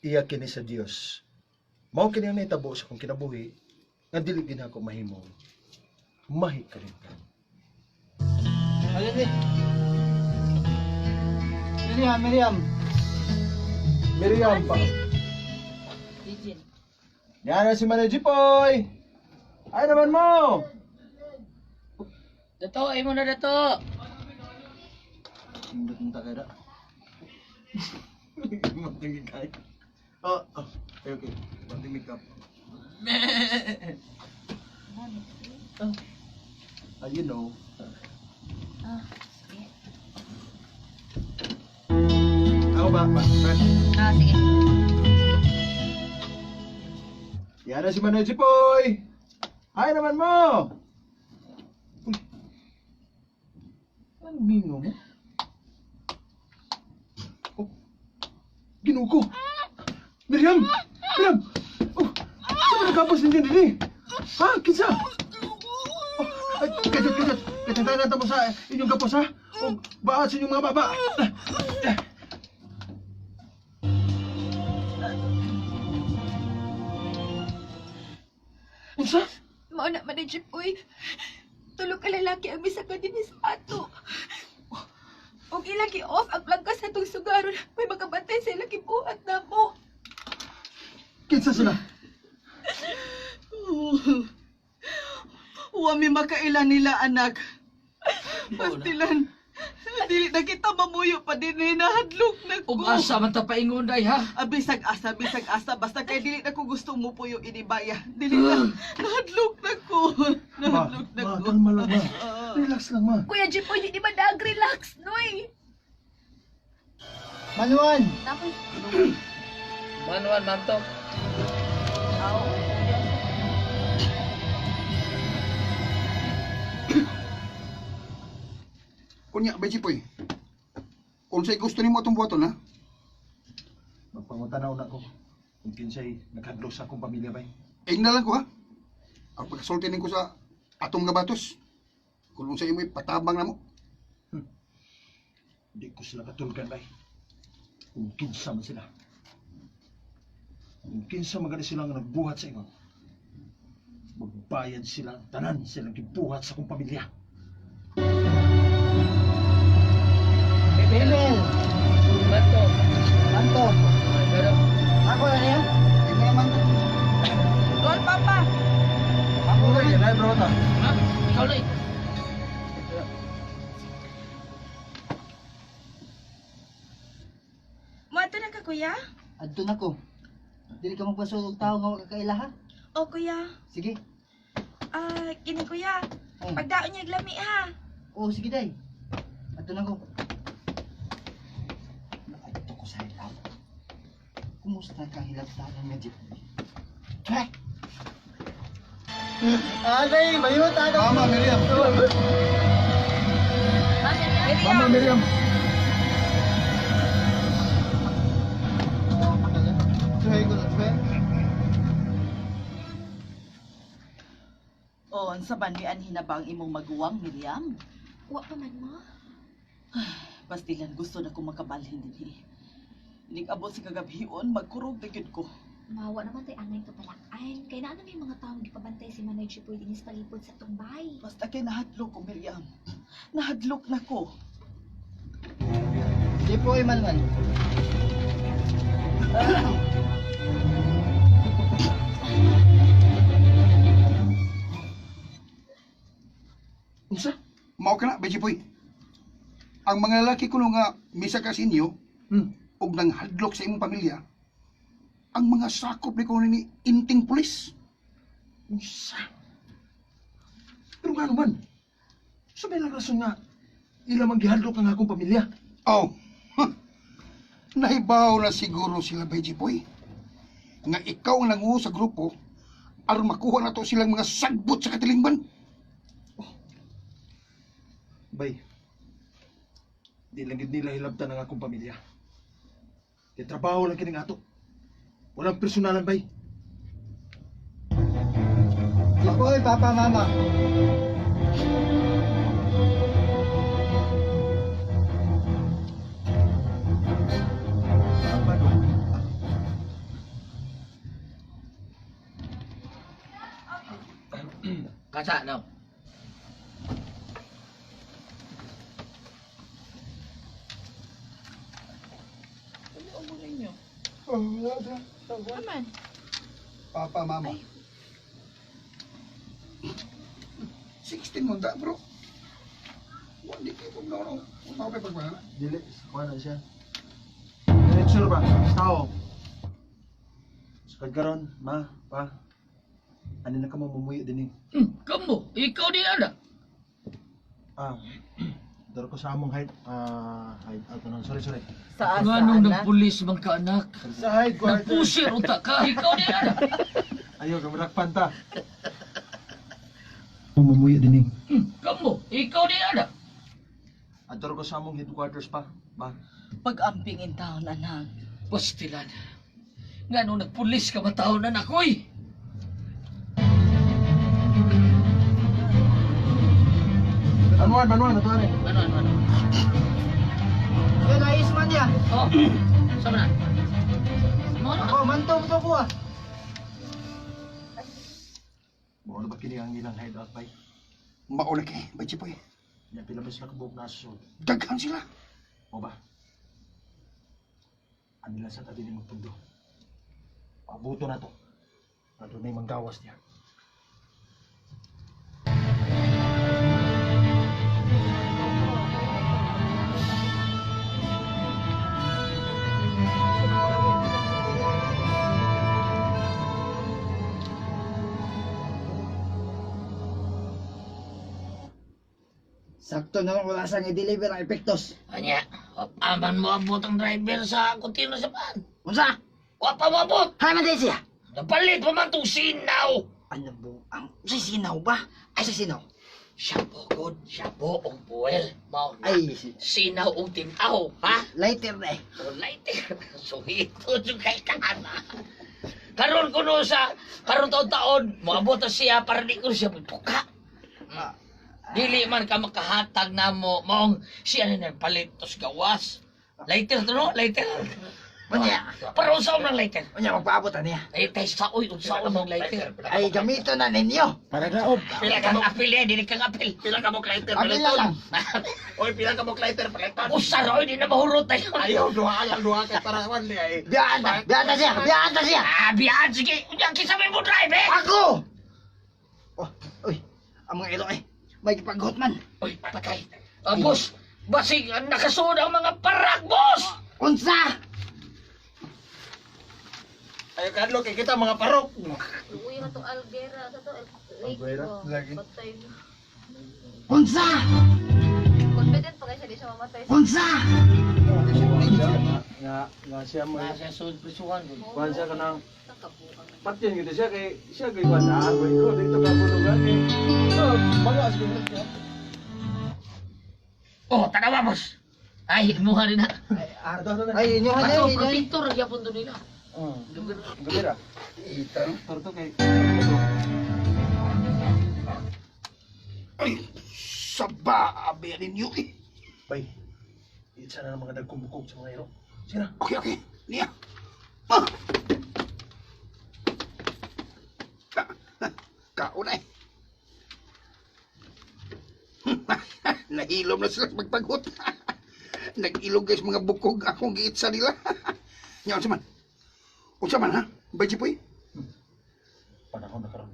Iya kini sa Dios. Mao kini ang nahitabo sa akong kinabuhi nga dili gid nako mahimong mahikalimtan. Ayun eh. Miriam, Miriam. Miriam pa. Eugene. Yan na si Manay Jipoy. Ay naman mo. Dato, ay mo na dato. Indot mo ta kaya da. Matingin kay. Oh. Okay, okay. Mating makeup. Oh. Ah, you know. Ah, sige. Ako ba? Ba? Ba? Ah, sige. Yan na si Manoy Jipoy! Ay naman mo! Uy. Ang mingo mo? Oh. Ginoo ko! Miriam! Miriam! Oh! Saan ba nagkapos ninyo dili? Ha? Kinsa? Oh, ay, kajot, kajot! Kajot, tayo mo sa inyong kapos, ha? O, baat sa inyong mga baba! Unsa? Mao na man ni uy. Tulo ka lalaki ang misaka dinhi sa ato. Og ilang gi-off ang plangka sa atong sugaron, may makabantay sa ilang gibuhat namo. Kinsa sila? Wa mi makaila nila, anak. Pastilan. Dili na kita mamuyo pa din eh, nahadlok na ko. Ug asa man ta paingon day ha? Ah, bisag asa, bisag asa, basta kay dili na ko gusto mo puyo inibaya. Dili na, nahadlok na ko. Ma, Nahadlok na ma, ko. kalma lang, ma. Relax lang, ma. Kuya Jipoy, di ba nag-relax, noy? Manuan. Napoy. Manuan manto. Aw. Kunya, Bay Jipoy. Unsay gusto nimo atong buhaton, ha? Magpangutanaw na ko. Kung kinsay naghadlok sa akong pamilya, bay. Ingna lang ko, ha? Ang pagkasulti ko sa atong nga batos. Kung unsay imo patabang namo. Di ko sila katulgan, bay. Kung kinsa man sila. Kung kinsa man gani sila nga nagbuhat sa ingon. Magbayad sila ang tanan silang gibuhat sa akong pamilya. Bebel. Manto. Manto. Pero Ako na niya. Imo naman. Gol, Papa. Ako na niya. bro, ta. ha? Ikaw na. Moadto na ka, kuya? Adto na ko. Dili ka magpasol og tao nga wa ka kaila ha. O, kuya. Sige. Ah, kini kuya. Oh. Pagdaon niya lami ha. Oh, sige day. Adto na ko. Naadto ko sa hilaw. Kumusta ka hilabtanan nga jeep? Try. Alay, mayo ta. Mama Miriam. Mama Miriam. Try ko, try. Oh, unsa man ni anhi na ba ang imong maguwang, Miriam? Wa pa man mo. Pastilan gusto na ko makabalhin dinhi. Nig-abot sa kagabhion, magkurog na gyud ko. Mawa naman tay angay kapalakan. Kay naa na may mga taong gipabantay si Manoy Chipoy dinis palipod sa atong bay. Basta kay nahadlok ko, Miriam. Nahadlok na ko. Di po, Manuel. Unsa? Mao ka na, Bay Jipoy. Ang mga lalaki kuno nga misa ka sa inyo og nanghadlok sa imong pamilya, ang mga sakop ni kuno ni Inting Pulis. Unsa? Pero nga naman, sa may lang rason nga, ila man gihadlok ang akong pamilya. Oh. Huh. Nahibaw na siguro sila, Bay Jipoy. Nga ikaw ang nanguho sa grupo aron makuha na to silang mga sagbot sa katilingban. Bay, di lang gid nila hilabtan ang akong pamilya. Kay trabaho lang kining ato. Walang personalan, bay. Di po, Papa, Mama. Kasa no. Oh, wala siya. Aman. Papa, mama. 16 mo da, bro. Wa di kay kung no. Unsa pa pagpana? Dili, kuha na siya. Diretso ba? Tao. Sukad karon, ma, pa. Ano na ka mo mumuyo din eh. Kamo, ikaw di ana. Ah, daro ko sa among hide, hide out na. Sorry, sorry. Sa asa, Nganong anak? nagpulis man ka anak? Sa hide ko. Nagpusir unta ka, ikaw di ana. Ayaw, kamurakpan ta. Mumuyo din eh. Kamo, ikaw di ana. Adoro ko sa among headquarters pa. Ba? Pag-amping in town, anak. Pastilan. Nganong nagpulis ka mataon anak oy. Manuan, manuan, ato ani. Ano ano ano? Yan, ayos man niya. Oh. Sama na. Mo na. Ako, mantong to ko ah. Mo ano ba kini ang ilang hideout bay? Mauna kay, bay Jipoy. Nya pila ba sila kabuok na sud? Daghan sila. Mo ba? Anila sa tabi ni magpundo. Pabuto na to. Na dunay manggawas niya. Sakto naman wala sang i-deliver ang epektos. Anya, aman mo abot ang driver sa kontino sa pan. Unsa? Wa pa mo abot. Hay man din siya. Napalit pa man tong sinaw. Ano buang? Sa sinaw ba? Ay, sa sinaw. Shapo god, shapo og buwel. Mao na. Ay, Sinaw og tinaw, ha? lighter na eh. So lighter. So ito jud kay kaana. Karon kuno sa karon taon-taon moabot na siya para di ko siya puka. Dili man ka makahatag namo maong siya na nagpalit tos gawas. Lighter to no, lighter. Unya. Para unsa man lighter? Unya, magpaabot na niya. Ay tay sa oy unsa man lighter. Ay, gamito na ninyo. Para daob. Pila kang apil eh, dili kang apil. Pila ka mo lighter Apil na lang. Oy, pila ka mo lighter palitan. Usa ra oy di na mahurot tayo. Ayaw duha, ayaw duha kay para wan ni ay. Biyaan na, biyaan na siya, biyaan na siya. Ah, biyan sige. Unya kinsa may mo drive eh. Ako! Oh, uy, ang mga ilo eh. May kipaghot man. Uy, patay. Ah, boss, basig nakasuod ang mga parak, boss. Unsa? Ayaw kadlo kay kita mga parok. Uy, nga to Algera. Sa to, Lake Algera? ko. Lagi. Patay. Unsa? Confident pa kayo siya, di siya mamatay. Unsa? Nga nga siya mo. Nasa sud prisuhan. Kuan siya kanang Nakabuang. patyan gid siya kay siya kay kuan ah ko ko dito ka putugan kay. So, bago siguro siya. Oh, tanawa, boss. Ay, imuha rin na. Ay, inyo na, Ato, inyo. protector gyapon do nila. Gabira. Ita. Torto kay Ay, saba abi ninyo eh. Bay. Itsa na ng mga dagkong bukog sa mga iro. Sige na. Okay, okay. Niya. Ah. Kaon eh. Nahilom na sila sa magpagot. Nag-ilog guys mga bukog akong giitsa nila. Nya unsa man? Unsa man ha? Bay Jipoy? Panahon na karon.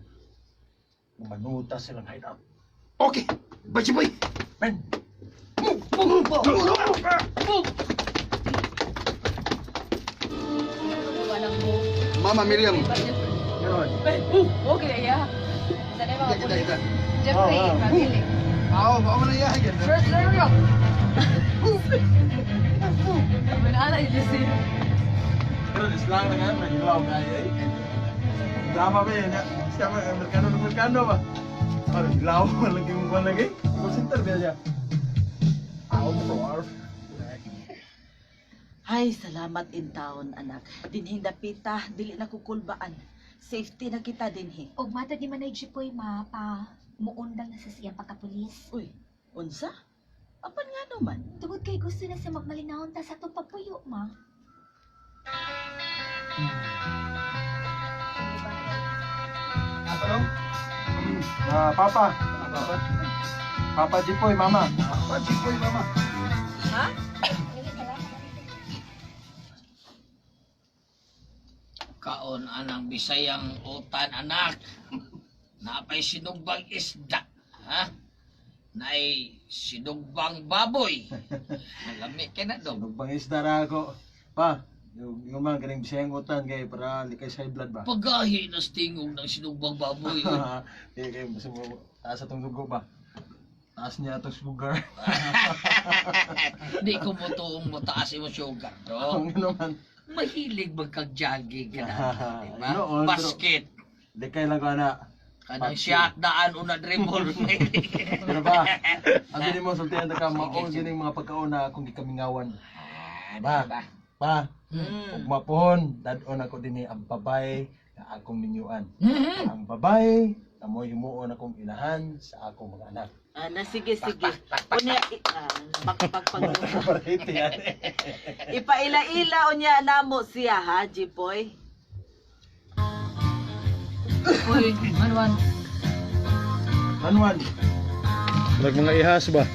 Manuta silang hideout. Okay. Bay Jipoy. Men, Move, move, move, move. Walang mo. Mama Miriam. meron. Okay, yeah. Sana yung mga Kita, pulis. kita. Jeffrey, Oh, oh. family. Aw, mao na iya. First learner. Manala yung Jesse. Pero islang na nga, nag-ilaw kayo eh. Drama ba yun? Siya ba, Amerikano na Amerikano ba? Parang ilaw, walang kayong lagi. Call center ba siya? Aw, bro. Ay, salamat in town, anak. Dinhin dapita, dili na kukulbaan. Safety na kita dinhi. Og matod ni Manay Jipoy, ma, pa, muundang na sa siyang pagkapulis. Uy, unsa? Apan nga naman. Tungod kay gusto na siya magmalinahon ta sa atong pagpuyo, ma. Ato? Ah, Papa. Papa. Papa Jipoy, Mama. Papa Jipoy, Mama. Ha? Kaon anang Bisayang utan anak. Napay sinugbang isda, ha? Nay sinugbang baboy. Malami kay na dong. Sinugbang isda ra ako. Pa, yung man kaning Bisayang utan kay para likay sa high blood ba. Pagahi na stingog ng sinugbang baboy. Oy. Di kay basta mo taas atong dugo ba. Taas niya atong sugar. Di ko mo tuong mataas imo sugar, do. Ang ano man. Mahilig magkag-jogging ka na, di ba? Noon, pero- Basket. Likay lang ko ana. Kanang shot daan una dribble. Pero ba, ang gini mo sultihan ta ka mao gini mga pagkaon na akong gikamingawan. Ba, Ba, pa, ug mapuhon, dad-on ako dinhi ang babay na akong minyuan. Ang babay na mo himuon akong inahan sa akong mga anak. Ana, sige, sige. Unya, pak, pak, pak. Parete ate. Ipaila-ila unya namo siya ha, Jipoy. Uy, Manwan. Manuan. Nag mga ihas ba?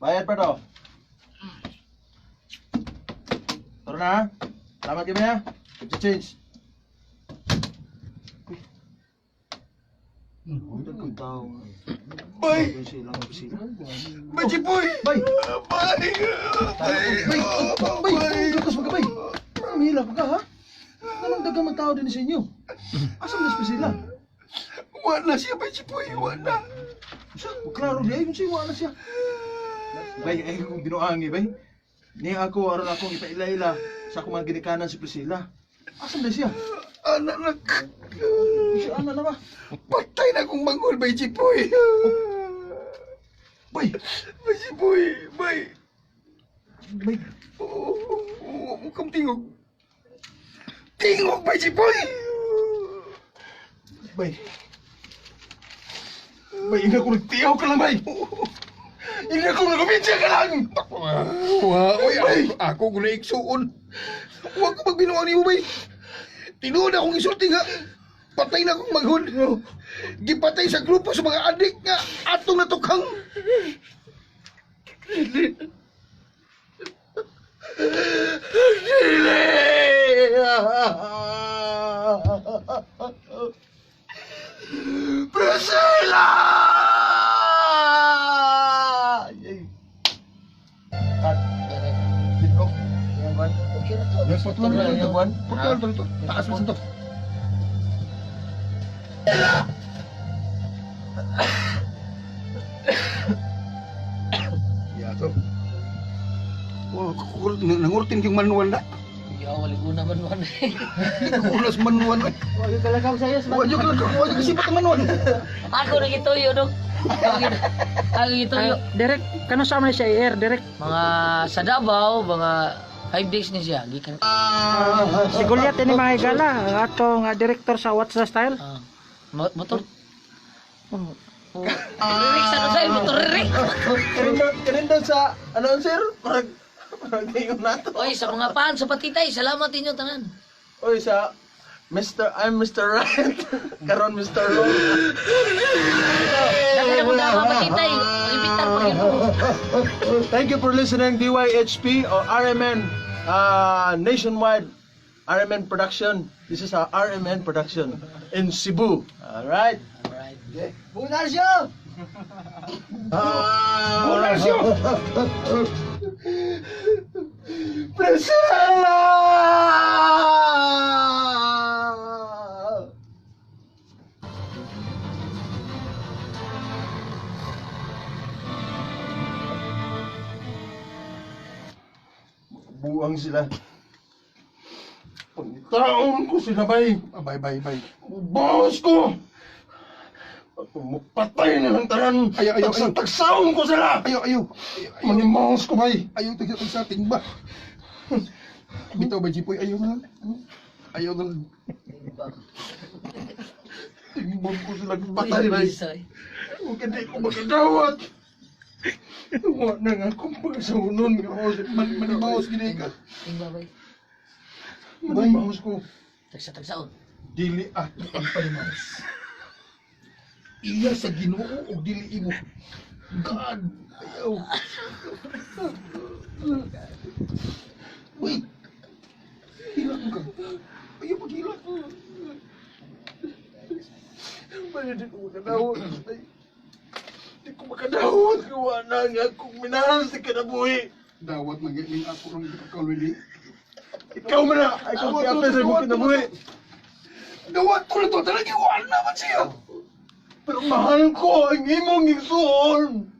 Bayad pa to. Tara na ha. Salamat kami ha. Keep the change. Bay! Bay! Bay Jipoy! Bay! Bay! Bay! Bay! Bay! Bay! Gatos mo ka, bay! Mahila ka ha? Anong dagang magtao din sa inyo? Asa man na sila? Wa na siya, Bay Jipoy. Wa na. Siya, klaro di ay kung siya, wala siya. Bay, ay kung binuangi, bay. Niya ako, aron akong ipaila-ila sa akong mga ginikanan si Priscilla. Asa man na siya? Anak na. Siya, ana na ba? Patay na akong manghol, Bay Jipoy. Bay! Bay Jipoy, bay. Bay! Oo, mukhang tingog. Tingog, Bay Jipoy! Bay! Bay, ina ko nagtiyaw ka lang, bay! Ina ko nagkumintya ka lang! Wa, oy, ako, ako ko na igsuon. Huwag ko magbinuang nimo, bay. Tinuod akong isulti nga. Patay na akong manghod. Gipatay sa grupo sa mga adik nga atong natukhang. Dili! Priscilla! Yay. Cut. Bitbog. Yan, Juan. Okay na to. Patuan Yan, to. Juan. Patuan to. Taas mo to. Ya to. Wah, nangurtin yung manual na. Ya, wala ko na Manwan. Kulas manual. Huwag yung kalakaw sa'yo. Wah, yung kalakaw, wah, yung kasipat ang manual. Ako na gituyo dong. Ako gituyo. Direct, kano sa man siya i-air? Direct. Mga sa Davao, mga 5 days ni siya. Gikan. Si Goliath ini mga higala, ang atong director sa What's the Style. Ah, motor. Oh. Ririk sa sa'yo, motor ririk. Kanin daw sa, ano sir? Parang, parang tingin na to. Oy, sa mga pan, sa patitay, salamat inyo tanan. Oy, sa, Mr. I'm Mr. Right. Karon Mr. Wrong. Daghan na mo na mga patitay. Pag-imbitar pa yun. Thank you for listening, DYHP or RMN Nationwide RMN Production. This is our RMN Production in Cebu. All right. Alright. Bunasyo! Bunasyo! Priscilla! Buang sila. Pagtaon ko sila, bay. Bay, bay, bay. Bawas ko! Patay na lang tanan. Ayaw, ayaw, ayaw. Tagsaon ko sila! Ayaw, ayaw. Manimaos ko, bay. Ayaw, tagsa, tagsa, tingba. Bitaw ba, Jipoy? Ayaw na lang. Ayaw na lang. Timbang ko sila patay, bay. Uy, Kung hindi ko makadawat. Wa na nga akong pagkasaunon nga ako. Manimaos gini ka. Ting babay. Manimaos ko. Tagsa tagsaon. Dili ato ang panimaos. Iya sa Ginoo og dili imo. God, ayaw. Wait. Hilak ka. Ayaw paghilak. Bali, di ko makadawat. Ay, di ko makadawat. Wa na nga akong minahal sa kinabuhi. Dawat magaling ako rong gipagkalwili. Ikaw man na! Ikaw kaya sa imong kinabuhi. Dawat ko na to, talaga wala naman siya. Pero mahal ko ang imong igsoon.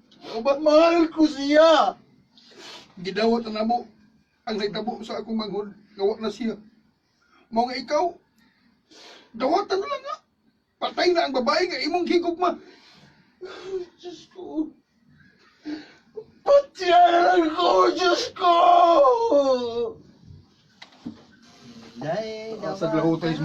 Mahal ko siya. Gidawat na namo ang nagtabo sa akong manghod, gawa na siya. Mao nga ikaw, dawatan na lang nga. Patay na ang babae nga imong gigugma. Diyos ko. Patya na lang ko, Diyos ko! Dahil Sa glahutay.